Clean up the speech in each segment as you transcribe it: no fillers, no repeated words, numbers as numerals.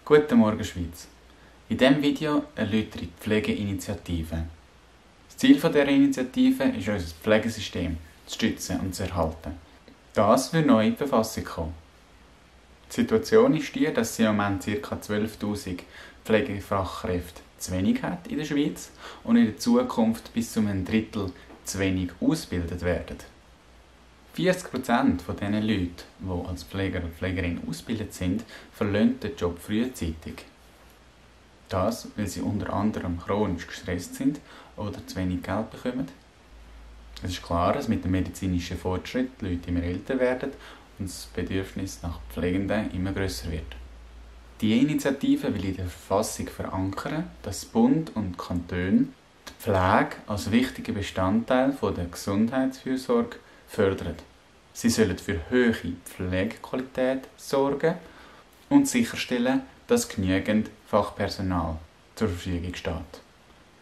Guten Morgen Schweiz! In diesem Video erläutere ich die Pflegeinitiative. Das Ziel dieser Initiative ist, unser Pflegesystem zu stützen und zu erhalten. Das wird neu in die Verfassung kommen. Die Situation ist die, dass es im Moment ca. 12'000 Pflegefachkräfte zu wenig hat in der Schweiz und in der Zukunft bis zu einem Drittel zu wenig ausgebildet werden. 40% von diesen Leuten, die als Pfleger und Pflegerin ausgebildet sind, verlassen den Job frühzeitig. Das, weil sie unter anderem chronisch gestresst sind oder zu wenig Geld bekommen. Es ist klar, dass mit dem medizinischen Fortschritt die Leute immer älter werden und das Bedürfnis nach Pflegenden immer grösser wird. Die Initiative will in der Verfassung verankern, dass Bund und Kantone die Pflege als wichtigen Bestandteil der Gesundheitsfürsorge fördern. Sie sollen für hohe Pflegequalität sorgen und sicherstellen, dass genügend Fachpersonal zur Verfügung steht.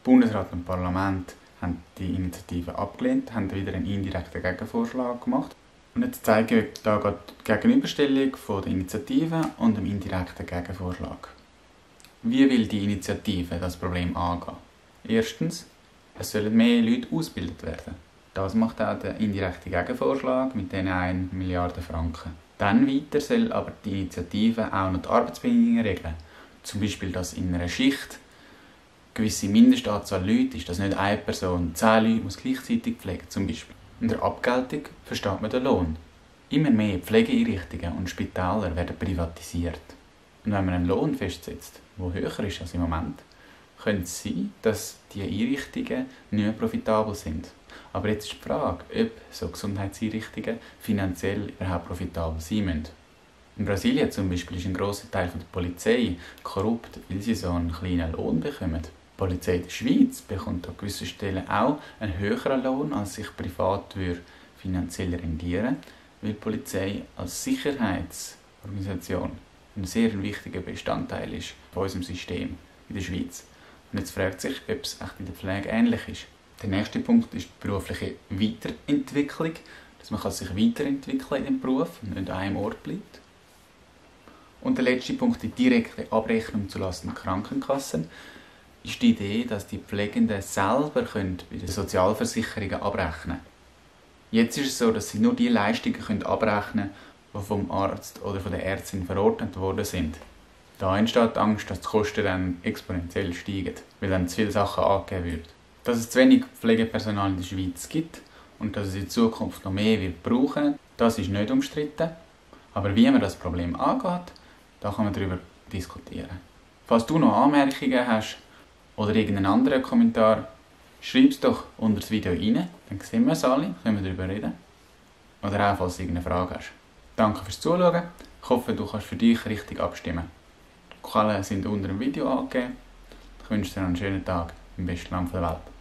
Bundesrat und Parlament haben die Initiative abgelehnt, haben wieder einen indirekten Gegenvorschlag gemacht. Und jetzt zeige ich euch hier die Gegenüberstellung von der Initiative und dem indirekten Gegenvorschlag. Wie will die Initiative das Problem angehen? Erstens, es sollen mehr Leute ausgebildet werden. Das macht auch der indirekte Gegenvorschlag mit diesen 1 Milliarde Franken. Dann weiter soll aber die Initiative auch noch die Arbeitsbedingungen regeln. Zum Beispiel, dass in einer Schicht eine gewisse Mindestanzahl Leute ist, dass nicht eine Person 10 Leute muss gleichzeitig pflegen zum Beispiel. In der Abgeltung versteht man den Lohn. Immer mehr Pflegeeinrichtungen und Spitäler werden privatisiert. Und wenn man einen Lohn festsetzt, der höher ist als im Moment, könnte es sein, dass diese Einrichtungen nicht mehr profitabel sind. Aber jetzt ist die Frage, ob so Gesundheitseinrichtungen finanziell überhaupt profitabel sein müssen. In Brasilien zum Beispiel ist ein grosser Teil der Polizei korrupt, weil sie so einen kleinen Lohn bekommen. Die Polizei der Schweiz bekommt an gewissen Stellen auch einen höheren Lohn, als sich privat finanziell rendieren, weil die Polizei als Sicherheitsorganisation ein sehr wichtiger Bestandteil ist von unserem System in der Schweiz. Und jetzt fragt sich, ob es echt in der Pflege ähnlich ist. Der nächste Punkt ist die berufliche Weiterentwicklung, dass man sich weiterentwickeln in dem Beruf und nicht an einem Ort bleibt. Und der letzte Punkt, die direkte Abrechnung zulasten der Krankenkassen, ist die Idee, dass die Pflegenden selber bei den Sozialversicherungen abrechnen können. Jetzt ist es so, dass sie nur die Leistungen abrechnen können, die vom Arzt oder von der Ärztin verordnet worden sind. Da entsteht die Angst, dass die Kosten dann exponentiell steigen, weil dann zu viele Sachen angegeben werden. Dass es zu wenig Pflegepersonal in der Schweiz gibt und dass es in Zukunft noch mehr wird brauchen, das ist nicht umstritten. Aber wie man das Problem angeht, da kann man darüber diskutieren. Falls du noch Anmerkungen hast oder irgendeinen anderen Kommentar, schreib es doch unter das Video rein, dann sehen wir es alle, können wir darüber reden. Oder auch, falls du irgendeine Frage hast. Danke fürs Zuschauen, ich hoffe, du kannst für dich richtig abstimmen. Die Quellen sind unter dem Video angegeben. Ich wünsche dir einen schönen Tag im besten Land der Welt.